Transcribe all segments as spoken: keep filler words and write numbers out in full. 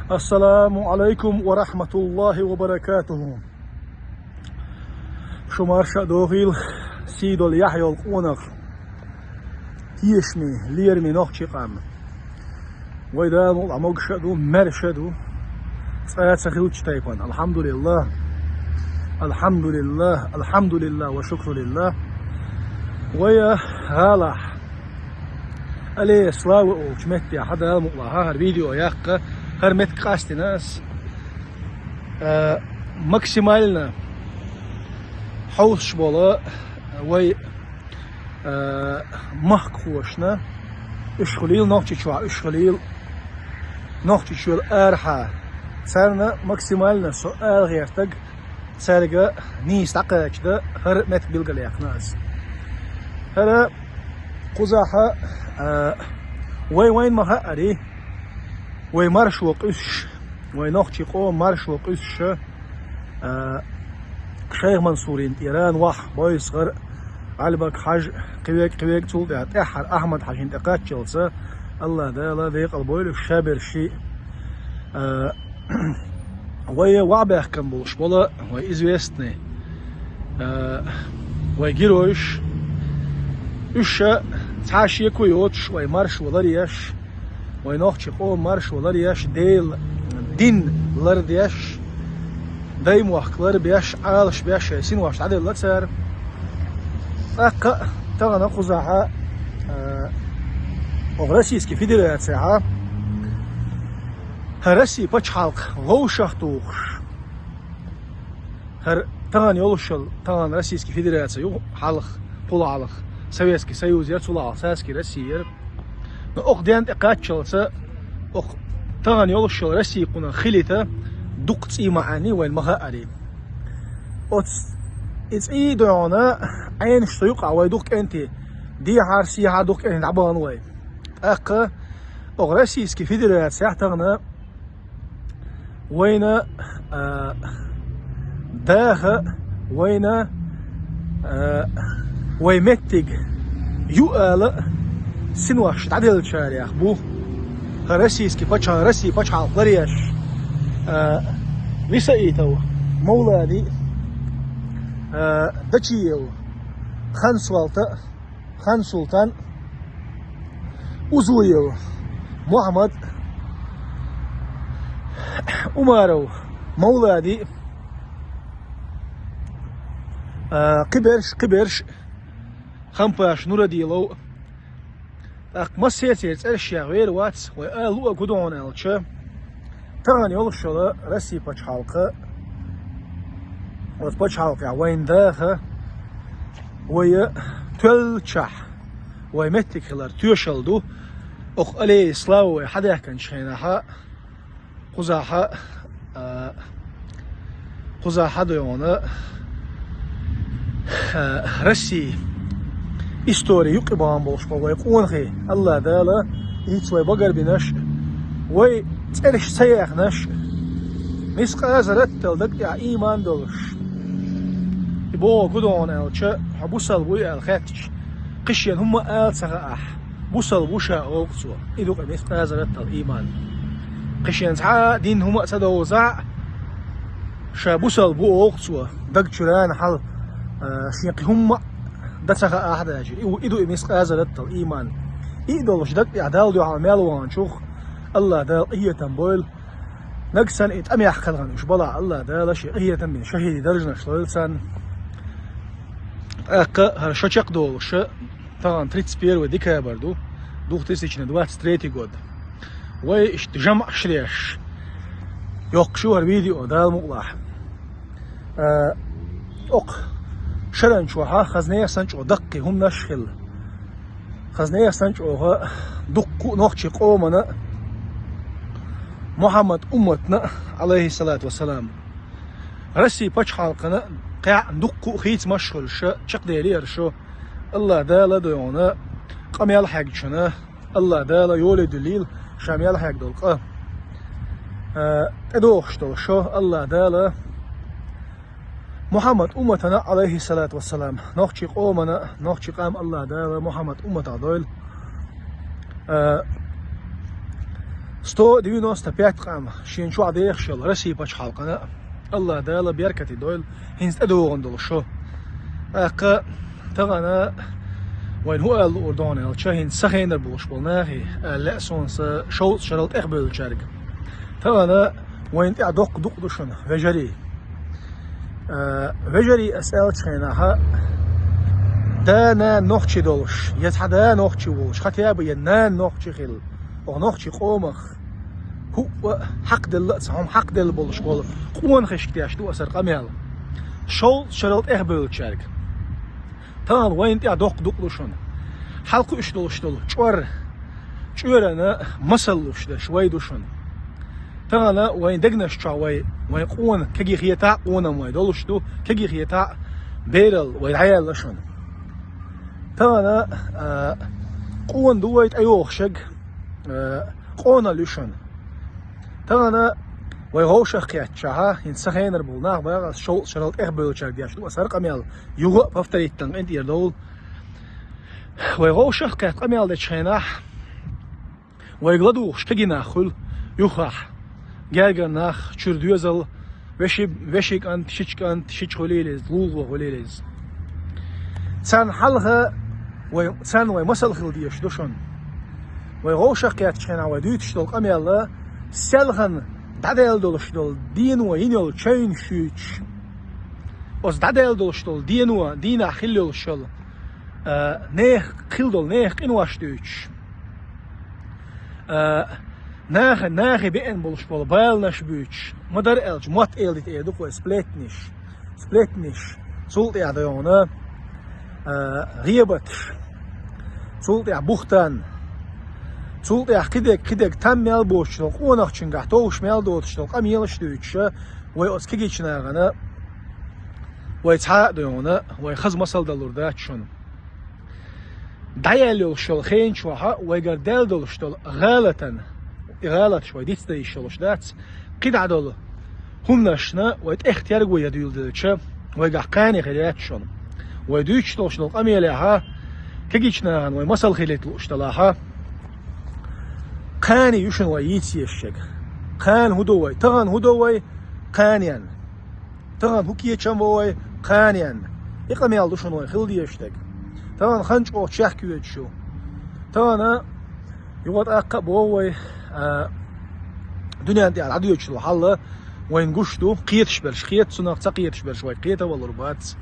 Ассаламу Ӏалайкум ва рахьматуллахӀи ва баракатухӀу. Шу марша а дохийла, сий долу яхь йолу къонах, тешаме, лераме нохчийн къам. Вай Дала мукъ лахь могуш а ду, маьрша а ду. Цкъа а ца хиллачу тайпана. АлхьамдулиллахӀ. АлхьамдулиллахӀ. АлхьамдулиллахӀ ва шукру лиллахӀ. Вай гӀалахь, Аллея славы олучу меттехь, Дала мукъ лахь, хӀара видео яккха, хӀара меттиг къастийна ас. А, максимально хьовсуш болу вай, а, махкахошна, уьш хуьлийла Нохчийчохь, уьш хуьлийла Нохчийчуьра арахьа. Царна максимально со ала гӀертаг, цаьрга нийса дӀакхача дан хӀара меттиг билгалъяьккхина ас. ХӀара кхузахь, а, вай вайна ма-хаъара, вай маршо къуьсуш, вай нохчийн къоман маршо къуьсуш, а, Шайх Мансуран тӀера нохчий, Бойсхар, Ӏалибаг-Хьаьжа, кхин верг, кхин верг, цул тӀаьхьа тӀаьххьара Ахьмад-Хьаьжин тӀе кхаччалца, АллахӀ Дала декъал бойла уьш шаберш, а, вай ваӀ баьхкина болуш болу вай известный, а, вай геройш, уьш ша цхьа шеко йоцуш вай маршо ларъеш, вай нохчийн къоман маршо ларъеш, Делан дин лардеш, даймохк ларбеш, Ӏалашбеш шайн синош дӀаделла цара. ТӀаккха а тахана кхузахь, а, оха Российский Федерацехь, хӀара Россин пачхьалкх вовшахтухуш, хӀара тахана йолуш йолу, тахана Российский Федерация ю, хьалха, пхула хьалха Советский Союз яра, цул хьалха Царский Россия яра. Но оха ден тӀе кхаччалца, оха тахана йолуш йолу Россия кхунах хилийта дукха цӀий ма Ӏанний вайна ма-хаъара. Оцу и цӀий догӀна Ӏенаш со юкъахь вай дукха кӀентий, дехьара, сехьара дукха кӀентий дӀабахана вай. ТӀаккха оха Российский Федерацехь тахана вайна, а, даха, вайна, а, вай меттиг ю ала синош дӀаделлачарех бу хӀара Российский пачхьал-, Россин пачхьалкх ларъеш, а, Висаитов Мовлади, а, Дачиев Хансолта, Хансултан, Узуев Мухьаммад, Умаров Мовлади, а, кхиберш, кхиберш, Хампаш Нурадилов. ТӀаккха массеран цӀераш яха вер вац, вай ала луъург хӀун ду хьуна аьлча, тахана йолуш йолу Россин пачхьалкха, оцу пачхьалкхехь вайна даха, вай тоьллачохь, вай меттиг хилар тоьшалла ду, оха Аллея славы вай хьадаьхкинчу хенахь, кхузахь, а, кхузахь догӀна, а, Россин истори юкъа бахана болуш болу вай къонахий, АллахӀ Дала, хӀинца вай багарбинарш, вай цӀераш ца яьхнарш, мискъаза раттал даг тӀехь ийман долуш. И бохург хӀун ду хьуна аьлча, хьо бусалба вуй аьлла хаьттича, кхин шена хӀумма а ала ца хаахь, бусалба ву ша олу цо. И ду-кх мискъаза раттал ийман. Кхин шена цхьа а дин хӀума а ца довзахь, ша бусалба ву олу цо, даг чуьра хьал, а, шен кхин хӀумма а дан ца хаахь а дажира. И ву, и ду и мискъаза раттал ийман. И а долуш даг тӀехь Далла дуьхьал мел ваханчух АллахӀ Дала къинхетам бойла. Нагахь санна и тӀамехь кхелхина уьш балахь, АллахӀ Дала шен къинхетам бина шахӀидийн даржанаш лойла царна. ТӀаккха хӀара шо чекхдолуш, тахана тридцать первый декабрь ду, две тысячи двадцать третий год. Вай иштта жамӀаш деш йоккхуш ю хӀара видео, Дала мукъ лахь. А, окху шаран чохь хаза нехан санна чӀогӀа даккхий хӀуманаш а хилла. Хаза нехан санна чӀогӀа дуккха а нохчийн къомана а, Мухьаммад умматана а, Ӏалайхиссалату вассалам, Россин пачхьалкхана а кхаьъна дуккха а хийцамаш а хуьлуш чекхделира шо. АллахӀ Дала а дойгӀана къа мел хьегначунна, АллахӀ Дала йоле дуьллийла ша мел хьегна долу къа. А, тӀедогӀуш долу шо АллахӀ Дала Мухьаммад умматана а, Ӏалайхиссалату вассалам, нохчийн къомана а, нохчийн къам АллахӀ Дала Мухьаммад умматах дойла. А, Сто девяносто пять къам шен чохь дехаш йолу Россия пачхьалкхана Аллах Дала беркате дойла хӀинца тӀедогӀун долу шо. ТӀаккха тахана вайна хӀун ала луур ду аьлча, хӀинца сан хенара болуш болу нахе ала лаьа суна сан шовзткъа шарал тӀехбевллачаьрга. Тахана вайна тӀехь доккха дукъ ду шуна, вежарий. А, вежарий ас аьллачу хенахь, да-нана нохчий долуш, я цхьа да нохчий волуш, хьатаба я нана нохчий хилла, оха нохчий къомах хӀуъа хьакхаделла а ца, хӀума хьакхаделла болуш болу къонахашка деш ду аса хӀара къамел. Шовзткъа шарал тӀехбевллачаьрга. Тахана вайна тӀехь доккха дукъ ду шуна. Хьалакхуьуш долуш долу чкъор, чкъорана масал луш дерш вай ду шуна. Тахана вайн дегнаш чохь вай, вайн къона кегий хетахь а къонам вай долуш ду, кегий хетахь а берал вай дӀаяьлла шуна. Тахана, а, къона ду вай тӀейогӀуш ерг, а, къоналла ю шуна. Тахана вай вовшах кхеттачохь, хӀинца сан хенара болу нах бахьа ас шовзткъа шарал тӀехбевллачаьрга деш ду аса хӀара къамел, юха а повторить дан къинтӀера довла. Вай вовшах кхетта къамел дечу хенахь, вайга ладугӀуш кегий нах хуьлу юххехь. Гергара нах, чуьра доьзал, веши-, вешин кӀант, шича кӀант, шича хуьлийла иза, лулахо хуьлийла иза. Царна хьалха вай, царна вай масал хила дезаш ду шуна. Вай вовшах кхеттачу хенахь вай дуьйцуш долу къамел, селхана дӀадаьлла долуш долу дено йина йолу чевнаш юьйцуш, оцу дӀадаьлла долуш долу дено, дийнахь хилла йолуш йолу, а, нехан хилла долу нехан къинош дуьйцуш, а, наха, нахе беана болуш болу баланаш буьйцуш, ма-дарра аьлча, мотт-эладита эр ду-кх вай, сплетниш, сплетниш, цул тӀаьхьа ду хьуна, а, гӀебаташ, цул тӀаьхьа бухтан, цул тӀаьхьа кхидерг, кхидерг там мел боцуш долу, къонахчуьнгахь товш мел доцуш долу къамелаш дуьйцуш, вай оцу кегийчу нахана вай цхьа а ду хьуна, вай хаза масал далур дац шуна. ДӀаяьлла йолуш йолу хенан чохь вайгара даьлла долуш долу гӀалатан, и гӀалаташ вай дицдан йиш йолуш дац, кхидӀа долу хӀуманашна вай тӀех терго ян дуьйладелча, вайгахь кхане хир яц шуна. Вай дуьйцуш долуш долу къамелехь, кегийчу нахана вай масал хилийта лууш делахь, кхане ю шуна вай йийца езаш ерг. Кхана хӀун до вай, тахана хӀун до вай, кханенна. Тахана хӀун кечам бо вай, кханенна. И къамел ду шуна вай хила дезаш дерг. Тахана хан чӀогӀа чехка йоьдуш ю. Тахана юха тӀаккха а боху вай, а, дуьнен тӀехь дӀадоьдуш долу хьал вайна гуш ду, кхеташ берш кхета цунах, ца кхеташ берш вай кхета а валур бац.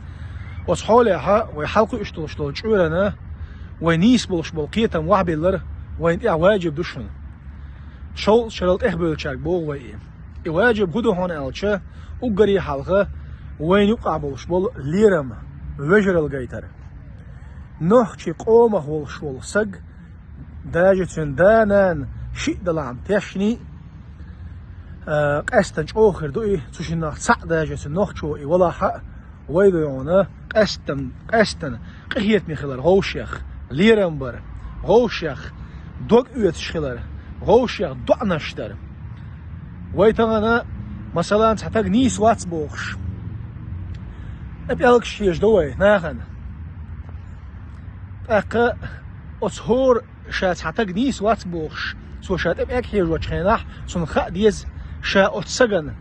Оцу хьолехь вай хьалакхуьуш долуш долу чкъорана вай нийса болуш болу кхетам вахьабиллар вайна тӀехь важиб ду шуна. Шовзткъа шарал тӀехбевллачаьрга боху вай и. И важиб хӀун ду хьуна аьлча, уггаре хьалха вайна юкъахь болуш болу лерам, вежаралла гайтар. Нохчийн къомах волуш волу саг, даже цуьнан да-нана шиъ далахь-м тешний, а, къаьстина чӀогӀа хир ду и, цу шиннах цхьаъ даже цуьнан нохчо и валахь а, вай ду хьуна, къаьстина, къаьстина къинхетаме хилар вовшех, лерам бар вовшех, дог оьцуш хилар вовшех, доӀанаш дар. Вай тахана, масалан, цхьа таг нийса вац бохуш, тӀе пӀелгаш хьежадо вай нахана. ТӀаккха оцу хӀора ша цхьа таг нийса вац бохуш, цо ша тӀе пӀелг хьежочу хенахь, цунна хаа деза, ша оцу сагана,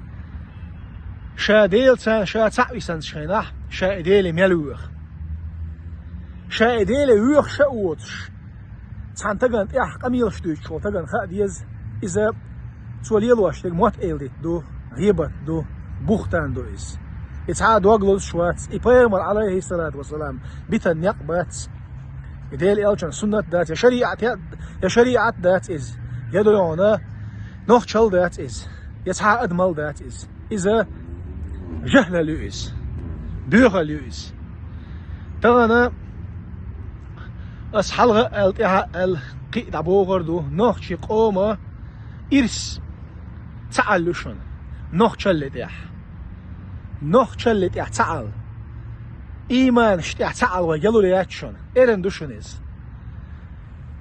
ша Делаца, ша цхьаъ висанчу хенахь, ша и Деле мел воьху. Ша и Деле воьхуш а воцуш, цхьана тагана тӀехь къамелаш дуьйцуш волу тагана хаа деза, иза цо лелош дерг мотт-эладита ду, гӀебат ду, бухтан ду иза. И цхьа а дог лозуш вац, и пайхамар, алейхиссалату вассалам, битан некъ бац. И Делан элчан суннат дац, я шариӀат, я, я шариӀат дац иза, я ду хьуна нохчалла дац иза, я цхьа а адамалла дац иза. Иза жахӀлал ю иза, боьхалла ю иза. Тахана ас хьалха а аьлла, тӀаьхьа а аьлла, кхин а дӀабохур ду, нохчийн къома ирс цхьаалла ю шуна, нохчалле тӀехь. Нохчалле тӀехь цхьаалла. Ийманаш тӀехь цхьаалла вай ялур яц шуна. Эрна ду шуна иза.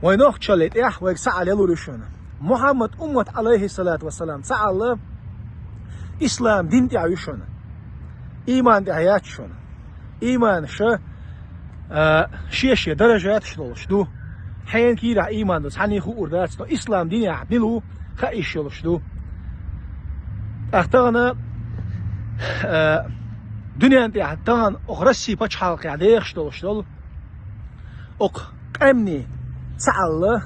Вай нохчалле тӀехь вайга цхьаалла ялур ю шуна. Мухьаммад уммат, алейхиссалату вассалам, цхьаалла ислам дин тӀехь ю шуна. Ийман тӀехь яц шуна. Ийманаша, а, шен-шен даражаташ долуш ду. Хьенан кийрахь ийман ду, цхьанний хуур дац, но ислам динехь мила ву, хаийш йолуш ду. ТӀаккха тахана, а, дуьнен тӀехь тахана оха Россия пачхьалкхехь дехаш долуш долу окху къаьмнийн цхьаалла,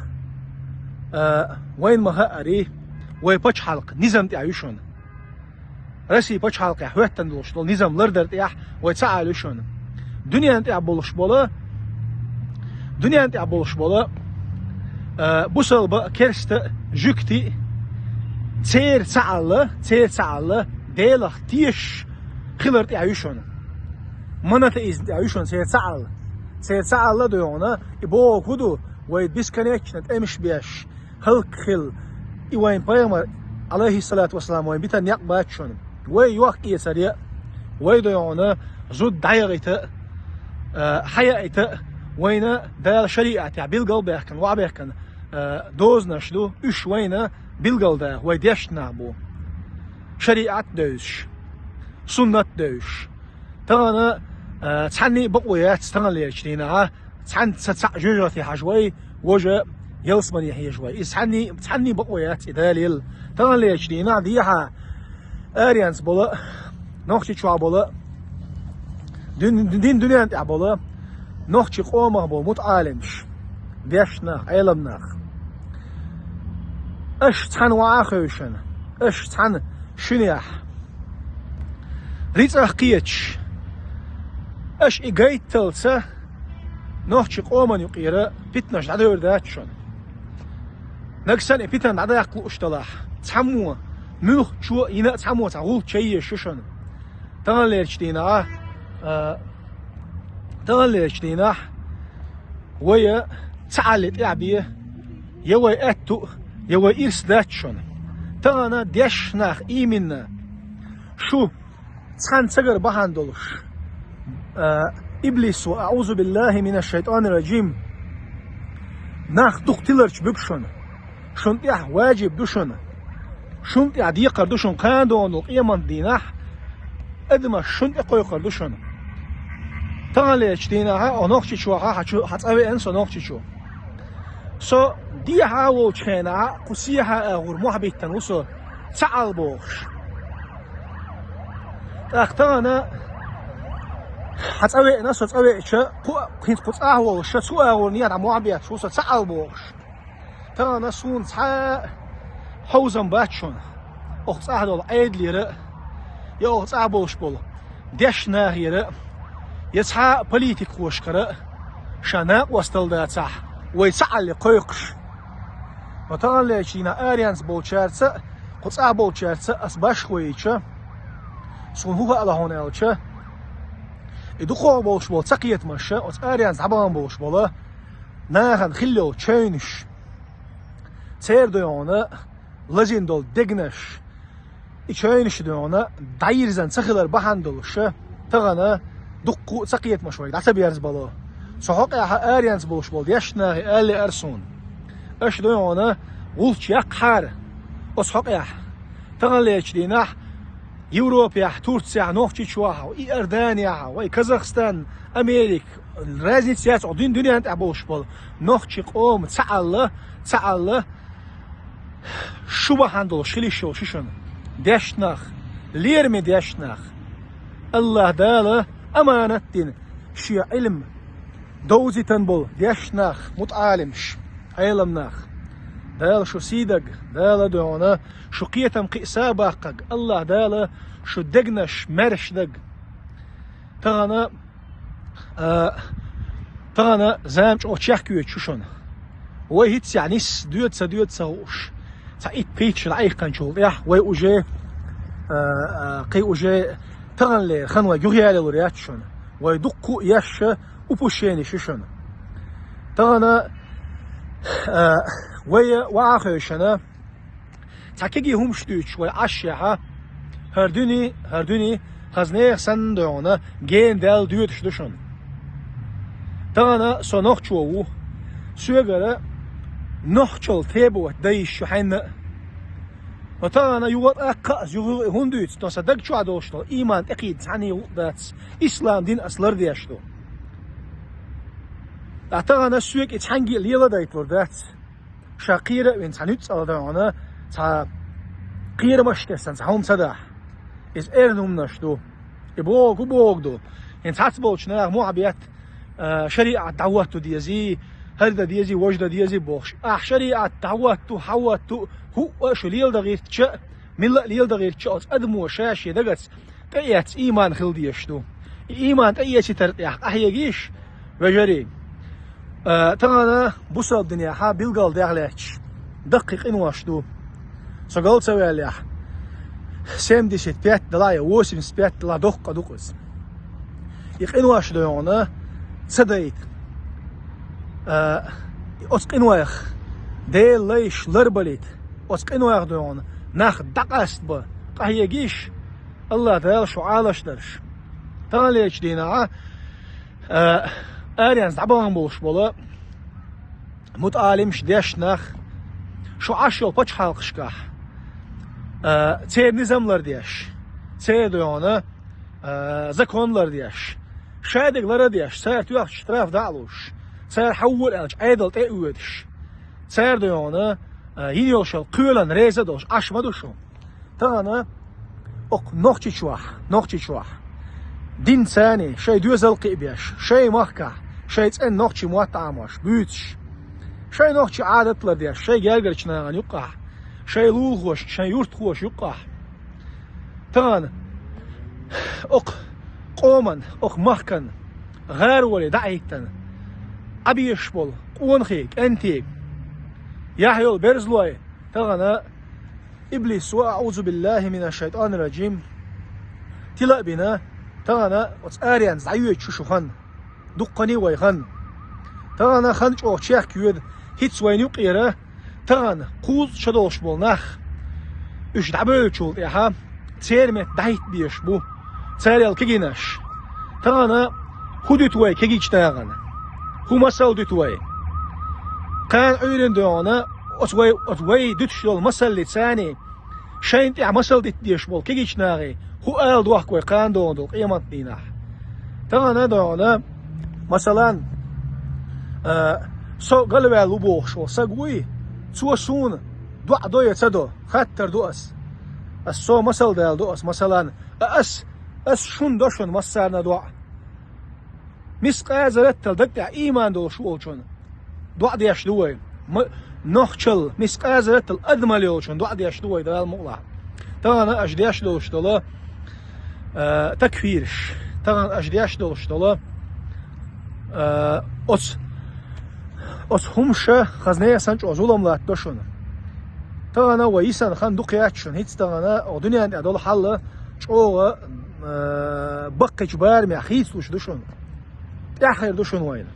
а, вайна ма-хаъара, вай пачхьалкх низам тӀехь ю шуна. Россия пачхьалкхехь хӀоьттина долуш долу низам лардар тӀехь вай цхьаалла ю шуна. Дуьнен тӀехь болуш болу, дуьнен тӀехь болуш болу, а, бусалба а, керста а, жуьгти а, церан цхьаалла, церан цхьаалла Делах тешаш хилар тӀехь ю шуна. Монотеизм тӀехь ю шуна церан цхьаалла. Церан цхьаалла а ду хьуна, и бохург хӀун ду, вай бесконечно тӀемаш беш, хӀаллакьхилла. И вайн пайхамар, алейхиссалату вассалам, вайн битан некъ бац шуна. Вай йохк-эцар яа, вай ду хьуна зуда дӀаяхийта а, а, хьаяийта а, вайна Дала шариӀатехь билгал а баьхкина, ваӀ баьхкина, а, дозанаш ду, уьш вайна билгал даха, вай дешна нах бу. ШариӀат а девзаш, суннат а девзаш. Тахана, а, цхьанний а бакъо яц таханлерчу дийнахьа, цхьаьнца цхьаъ жоьжахате хьажа вай, важа ялсамане хьежа вай. Иза цхьанний, цхьанний бакъо яц и далийла. Таханлерчу дийнахь дехьа аренца болу, Нохчийчохь болу, дин, дин дуьнен тӀехь болу, нохчийн къомах болу мутаӀалимаш, дешна нах, Ӏелам нах. Аша цхьаьна ваӀа а хевшина, аша цхьаьна шинехь, рицкъах кхеташ, аша и гайталца нохчийн къоман юкъера питанаш дӀадевр дац шуна. Нагахь санна и питана дӀадаккха лууш далахь, цхьаммо, муьлххачо а йина а цхьаммо цхьа гӀулч ян езаш ю шуна. Таханлерчу дийнахь, а, таханлерчу дийнахь вай цхьаалле тӀаьхьа бен, я вай аьтту а, я вай ирс дац шуна. Тахана дешна нах ийминна шу цхьаьна цагара бахьана долуш, а, иблисо, аӀузу биллахи минаш шайтанир раджим, нах дукха тиларчу буьгу шуна. Шуна тӀехь важиб ду шуна. Шуна тӀехь декхар ду шуна кхана дону къемат дийнахь адамаш шуна тӀе кхойкхур ду шуна. Таханлерчу дийнахьа, о Нохчийчохьа, хьан чу, хьан цӀа веана со Нохчийчу. Со дехьа волчу хенахьа, кху сехьа агӀор мохь биттана ву со, цхьаалла бохуш. ТӀаккха тахана хьан цӀа веана, со цӀа веача, кху, кхин кху цӀахь волуша, цу агӀор нехьа мохь бетташ ву со, цхьаалла бохуш. Тахана суна цхьа а хьовзам бац шуна. Оха цӀахь долу Ӏедалера а, я оха цӀахь болуш болу дешна нахера а, я цхьа а политикхошкара а, ша накъосталла дацахь, вай цхьаалле кхойкхуш. Но таханлерчу дийнахь аренца болчаьрца а, кху цӀахь болчаьрца а ас башхо йича, суна хӀун хаьа хьуна аьлча, и дукхох болуш болу цакхетамаш, оцу аренца дӀабахана болуш болу нахана хилла йолу чевнаш, церан дуьхьана лазийна долу дегнаш, и чевнаш дуьхьана дӀайирзина ца хилар бахьана долуша, тахана дуккха а цакхетамаш вайга дӀа ца берзабало. Цу хьокъехьа аренца болуш болу дешна нахе ала лаьара суна. Аша дуьхьана гӀулч яккхахьара оцу хьокъехь. Таханлерчу дийнахь Европехь, Турцехь, Нохчийчохь, Иорданехь, вай Казахстан, Америка, разница яц, оха дин дуьнен тӀехь болуш болу нохчийн къоман цхьаалла, цхьаалла шу бахьана долуш хила йиш йолуш ю шуна. Дешна нах, лераме дешна нах. АллахӀ Дала аманат дина шен Ӏилма довзийтина болу дешна нах, мутаӀалимаш, Ӏелам нах. Дала шу сий дага, Дала дуьхьана шу кхетам кхиъса а баккхаг, АллахӀ Дала шу дегнаш маьрша дага. Тахана, а, тахана зама чӀогӀа чехкоьцуш ю шуна. Вай хӀинццехь нисса доьду ца доьду ца хууш, цхьа итт-пхийтта шо дӀаихкханчул тӀаьхьа вай уже, а, а, кхин уже таханлера хан вай юхаялалур яц шуна. Вай дуккха а еш упущенеш ю шуна. Тахана, а, вай ваӀа хевшина, цхьа кегий хӀумаш дуьйцуш вай Ӏаш шехьа, хӀара дуьне, хӀара дуьне хаза нехан санна дуьхьана гена даьлла доьдуш ду шуна. Тахана со нохчо ву, соьгара нохчалла требовать дан йиш ю хьенна а. Но тахана юха тӀаккха а, юха а хӀунда дуьйцу, но сан даг чохь долуш долу ийман тӀекхийда цхьаьний гӀуллакх дац, ислам дин ас лардеш ду. Ткъа тахана соьга и цхьаьнгге а леладайталур дац. Ша кхера а вина цхьа нуьцкъала дуьхьана Цхьа кхерамаш тессан цхьа хӀума ца дахь. Иза эрна хӀуманаш ду. И боху, боху ду. ХӀинца цхьацца болчу наха мохь бетта, а, шариӀат дӀахӀотто дезий, хӀара дан дезий, важа дан дезий бохуш. Ахь шариӀат дӀахӀотто, хьахӀотто, хӀуъа а шу леладан гӀиртича а, милла а леладан гӀиртича а, оцу адамо ша шен дагаца тӀеэцна ийман хила дезаш ду. И ийман тӀеэцитар тӀехь къахьегийша, вежарий. А, тахана бусалба динехьа билгал дехьа лаьтташ даккхий къинош ду. Со гал ца ваьллехь, семьдесят пять далахь я восемьдесят пять далахь доккха ду-кх иза. И къинош дойгӀана ца дайта. А, оцу къинойх Делан лайш ларбалийта. Оцу къинойх дойгӀана нах дӀакъастабан къахьегийша, АллахӀ Дала шу Ӏалашдарш. Таханлерчу дийнахьа, а, аренца дӀабахана болуш болу мутаӀалимаш, дешна нах, шу Ӏаш йолу пачхьалкхашкахь, а, церан низам лардеш, церан дойгӀана, а, закон лардеш, шадерг лар а деш, цара тоьхча штраф дӀа а луш, цара хьан вора аьлча Ӏедал тӀе а воьдуш, цара дойгӀана, а, йина йолуш йолу кхоьлина реза а долуш Ӏаш ма ду шу. Тахана окху Нохчийчохь, Нохчийчохь динца а, шайн доьзал кхиабеш, шайн махкахь, шайн цӀена нохчийн мотт Ӏамош, буьйцуш, шайн нохчийн Ӏадат лардеш, шайн гергарчу нахана юккъахь, шайн лулахошна, шайн юьртахоша юккъахь. Тахана окху къоман, окху махкан гӀароле дӀа а хӀиттина, Ӏабешаш болу къонахий, кӀентий, яхь йолу берзалой, тахана иблис, ва аӀузу биллахӀи мина шшайтӀани рражим, тила а бина, тахана оцу аренца дӀайоьду шу хан, дуккхане а вай хан. Тахана хан чӀогӀа чехка йоьду, хӀинца вайна юкъера, тахана кхузткъа шо долуш болу нах, уьш дӀабевллачул тӀаьхьа, церан метта дӀахӀитта безаш бу, цара ял кегийнаш. Тахана хӀун дуьту вай кегийчу нахана? ХӀун масал дуьту вай? Кхана Ӏуьйранна дойгӀана оцу вай, оцу вай дуьтуш йолу масаллица а, шайна тӀехь масал дита дезаш болу кегийчу нахе хӀун ала дохку вай кхана догӀун долу къематан дийнахь? Тахана дойгӀана, масалан, а, со галваьлла ву бохуш волу саг вуй, цо суна доӀа до я ца до, хаттар ду ас. Ас со масал дала ду ас, масалан, а ас, ас шуна до шуна массарна а доӀа. Мискъаза зарратал даг тӀехь ийман долуш волчун доӀа деш ду вай. Ма-, нохчалла, мискъаза зарратал адамалла йолчун доӀа деш ду вай, Дала мукъалахь. Тахана аша деш долуш долу, а, такфираш. Тахана аша деш долуш долу, а, оцу, оцу хӀумаша хазне а санна чӀогӀа зулам латтадо шуна. Тахана вай йисина хан дукха яц шуна. ХӀинца тахана оха дуьнен тӀехь долу хьал чӀогӀа, а, баккхийчу барамехь хийцалуш ду шуна. ТӀаьххьара ду шуна вайна.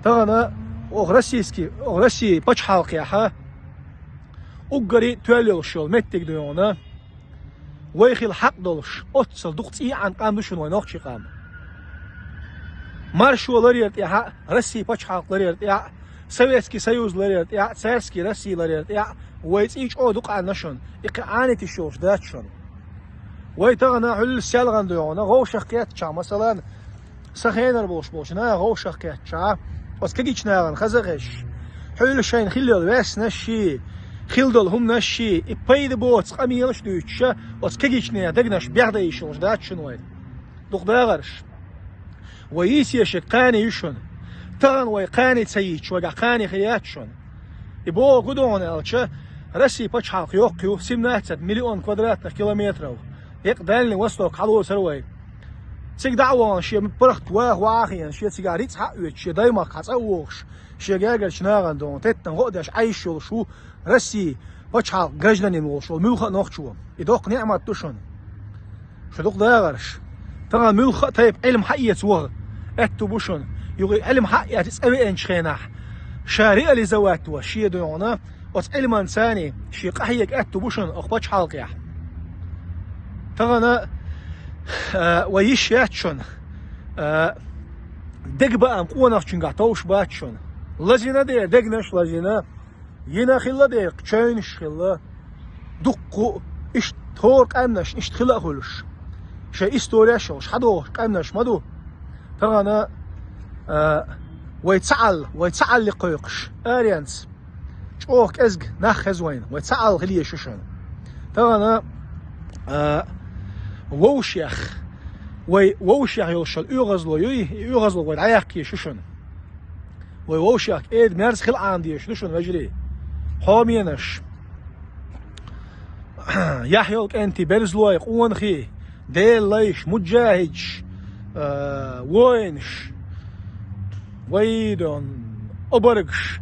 Тахана оха российский, оха Россия пачхьалкхехьа уггаре а тоьлла йолуш йолу меттиг дойгӀана, вай хила хьакъ долуш, оццал дукха цӀий Ӏан къам ду шуна вай нохчийн къам. Маршо ларъяр тӀехьа, Россия пачхьалкх ларъяр тӀехьа, Советский Союз ларъяр тӀехьа, Царский Россия ларъяр тӀехьа вай цӀий чӀогӀа дукха Ӏанна шуна, и кхин Ӏанийта йиш йолуш дац шуна. Вай тахана хьуьлла селхана дойгӀана, гӀовшах кхеттачахь, масалан, сан хенара болуш болчу наха гӀовшах кхеттачахь, оцу кегийчу нахана хаза а хезаш, хьуьлла шайна хилла йолу ваьснаш а, хилла долу хӀуманаш а, и пайда боцу къамелаш а дуьйцуша, оцу кегийчу нехан дегнаш бехдан йиш йолуш дац шуна вай. Дукха дагӀарш. Вай йийца ешарг кхане ю шуна. Тахана вай кхане ца йийцча, вайгахь кхане хир яц шуна. И боху хӀун ду хьуна аьлча, Россия пачхьалкх йоккха ю, семнадцать миллион квадратных километров. Екъа Дальний Восток хьалоцура вай. Цига дӀа а вахана, шен паргӀат ваха ваха а хиъна, шен цигахь рицкъ хьа а оьцуш, шен даймахка хьа цӀа а вогӀуш, шен гергарчу нахана догӀун теттан гӀо а деш Ӏайш йолуш ву Россия пачхьалкх гражданин волуш волу муьлхха а нохчо. И доккха неӀмат ду шуна. Шу дукха дагӀарш. Тахана муьлхха а тайпа Ӏилма хьаэца ваха аьтту бу шуна. Юха и Ӏилма хьаэца цӀа веанчу хенахь, ша реализовать ван шен догӀуна, оцу Ӏилманца а шен къахьега аьтту бу шуна окху пачхьалкхехь. Тахана, а, вай йиш яц шуна, а, дегабаам къонахчуьнгахь товш бац шуна. Лазийна дера дегнаш, лазийна. Йина хилла дера, чевнаш хилла. Дуккха а иштта хӀора къаьмнаш иштта хила а хуьлуш, шайн историяш йолуш хьадохуш къаьмнаш ма ду. Тахана, а, вай ца Ӏалла, вай ца Ӏалли кхойкхуш, аренца, Оха кӀезиг нах хеза вайна, вай цхьаалла хила еза шуна. Тахана, а, вовшех, вай вовшех йолуш йолу оьгӀазло юй, и оьгӀазло вай дӀаяккха еза шуна. Вай вовшех кӀеда-мерза хила Ӏамадеш ду шуна, вежарий. Хьоменаш, яхь йолу кӀентий, берзалой, къонахий, Делан лайш, муджахӀидаш, а, воинаш, вай дон, обаргаш.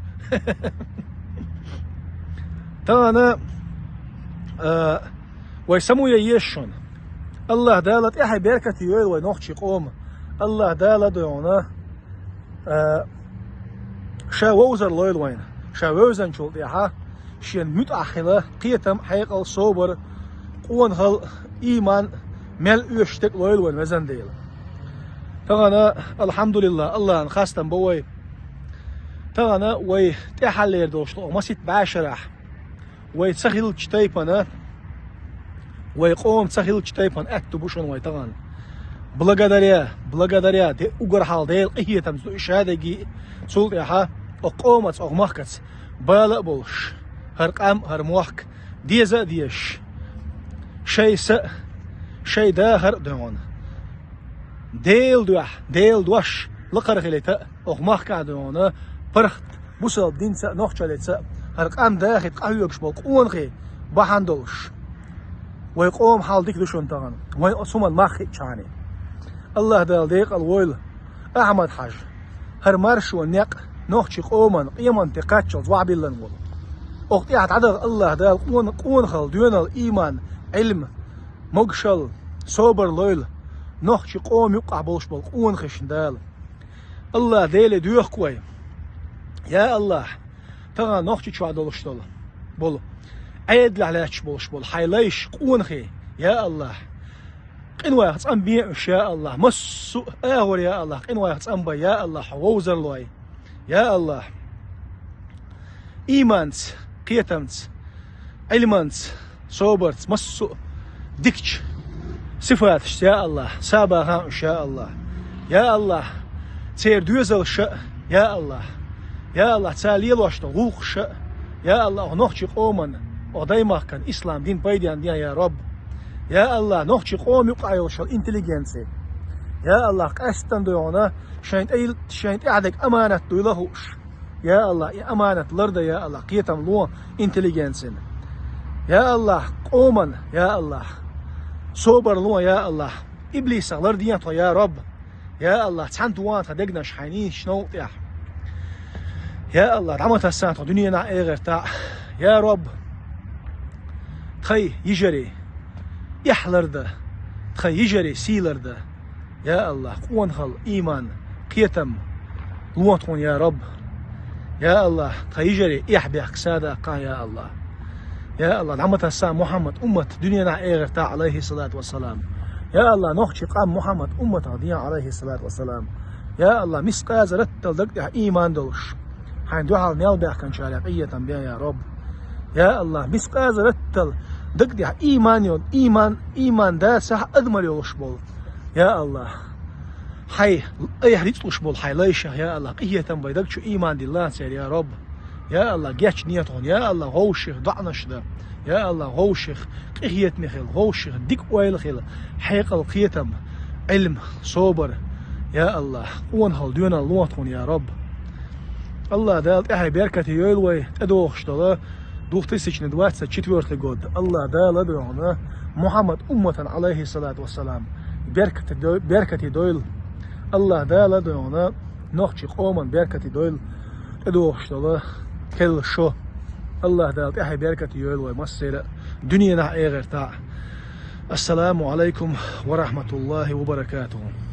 Тахана, а, вай самаян еза шуна. АллахӀ Дала тӀаьхье беркате йойла вай нохчийн къоман. АллахӀ Дала дуьйна а, ша вовзар лойла вайна. Ша вевзанчул тӀаьхьа шена муьтӀахь хила, кхетам, хьекъал, собар, къонахалла, ийман, мел оьшуш дерг лойла вайна, везан Дела. Тахана, алхьамдулиллахӀ, АллахӀан хастам бо вай. Тахана вай тӀаьхьаллера долуш долу масийтта бӀешарахь вай ца хиллачу тайпана, вай къоман ца хиллачу тайпана аьтту бу шуна вай тахана. Благодаря, благодаря, де-, уггар хьалха Делан къинхетамца ду и шадерриге, цул тӀаьхьа оха къомаца, оха махкаца бала а болуш, хӀара къам, хӀара мохк деза а дезаш, шайн са а, шайн дахар а дуьйна, Делан дуьхьа, Делан дош лакхара хилийта а, оха махкахь дуьйна паргӀат бусалба динца а, нохчаллица а, хӀара къам дахийта къахьоьгуш болу къонахий бахьана долуш. Вай къоман хьал дика ду шуна тахана, вайн оцу хӀуманна мах хиъчхьана. АллахӀ Дала декъала войла Ахьмад-Хьаьжа, хӀара маршо, некъ нохчийн къоман къематде кхаччалц охьабиллина волу. Оха тӀехь дӀадаха АллахӀ Дала къона-, къонахалла, доьналла, ийман, Ӏилма, могушалла, собар лойла нохчийн къоман юккъахь болуш болу къонахашна Дала. АллахӀ Деле доьху вай. Я АллахӀ, тахана Нохчийчохь долуш долу, болу, Ӏедалехь лаьтташ болуш болу хьайн лайш, къонахий, я АллахӀ, къинойх цӀанбе уьш, я АллахӀ, массо а агӀор, я АллахӀ, къинойх цӀанбе, я АллахӀ, хьо вовзар лой. Я АллахӀ, ийманца, кхетамца, Ӏилманца, собарца, массо а дикачу сифаташца, я АллахӀ, сабахан уьш, я АллахӀ. Я АллахӀ, церан доьзалша а, я АллахӀ. Я АллахӀ, цара лелош долу гӀуллакхаша а, я АллахӀ, оха нохчийн къоманна, оха даймахкана ислам дин пайденна ден, я Рабб. Я АллахӀ, нохчийн къоман юкъахь йолуш йолу интеллигенци, я АллахӀ, къаьсттина дуьйна шайн тӀе-, шайн тӀехь дерг аманат дуйла а хууш. Я АллахӀ, и аманат лардан, я АллахӀ, кхетам ло интеллигенцина. Я АллахӀ, къоманна, я АллахӀ, собар ло, я АллахӀ, иблисах ларден тхо, я Рабб. Я АллахӀ, цхьаьна тӀе ван тхан дегнаш хьайн нийсачу новкъа тӀехь. Я АллахӀ, дӀа ма тассан тхо дуьненахь а, эхартахь а. Я Рабб, тхайн йижарий эхь лардан, тхайн йижарий сий лардан. Я АллахӀ, къонахалла, ийман, кхетам ло тхуна, я Рабб. Я АллахӀ, тхан йижарий эхь-бехк садаккха, я АллахӀ. Я АллахӀ, дӀа ма тассан Мухьаммад уммат дуьненахь а, эхартахь а, Ӏалайхиссалату вассалам. Я АллахӀ, нохчийн къам Мухьаммад умматах ден, Ӏалайхиссалату вассалам. Я АллахӀ, мискъаза раттал даг тӀехь ийман долуш, хьайн дуьхьал мел баьхкинчарех къинхетам бе, я Рабб. Я АллахӀ, мискъаза раттал даг тӀехь ийман йолу, ийман, ийман дацахь а адамалла йолуш болу. Я АллахӀ, хьайн айхьа рицкъалуш болу хьайн лайшах, я АллахӀ, къинхетам бай даг чу ийман диллахь церан, я Рабб. Я АллахӀ, гечдехьа тхуна, я АллахӀ, вовшех доӀанаш дан. Я АллахӀ, вовшех къинхетаме хила, вовшех дика ойла хила, хьекъал, кхетам, Ӏилма, собар. Я АллахӀ, къонахалла, доьналла ло тхуна, я Рабб. АллахӀ Дала тӀаьхье беркате йойла вай тӀедогӀуш долу две тысячи двадцать четвёртый год. АллахӀ Дала дуьйна Мухьаммад умматан, Ӏалайхиссалату вассалам, беркате дой-, беркате дойла. АллахӀ Дала дуьйна нохчийн къоман беркате дойла тӀедогӀуш долу керла шо. АллахӀ Дала тӀаьхье беркате йойла вай массеран а дуьненахь а, эхартахь а. Ассаламу Ӏалайкум ва рахьматуллахӀи ва баракатухӀу.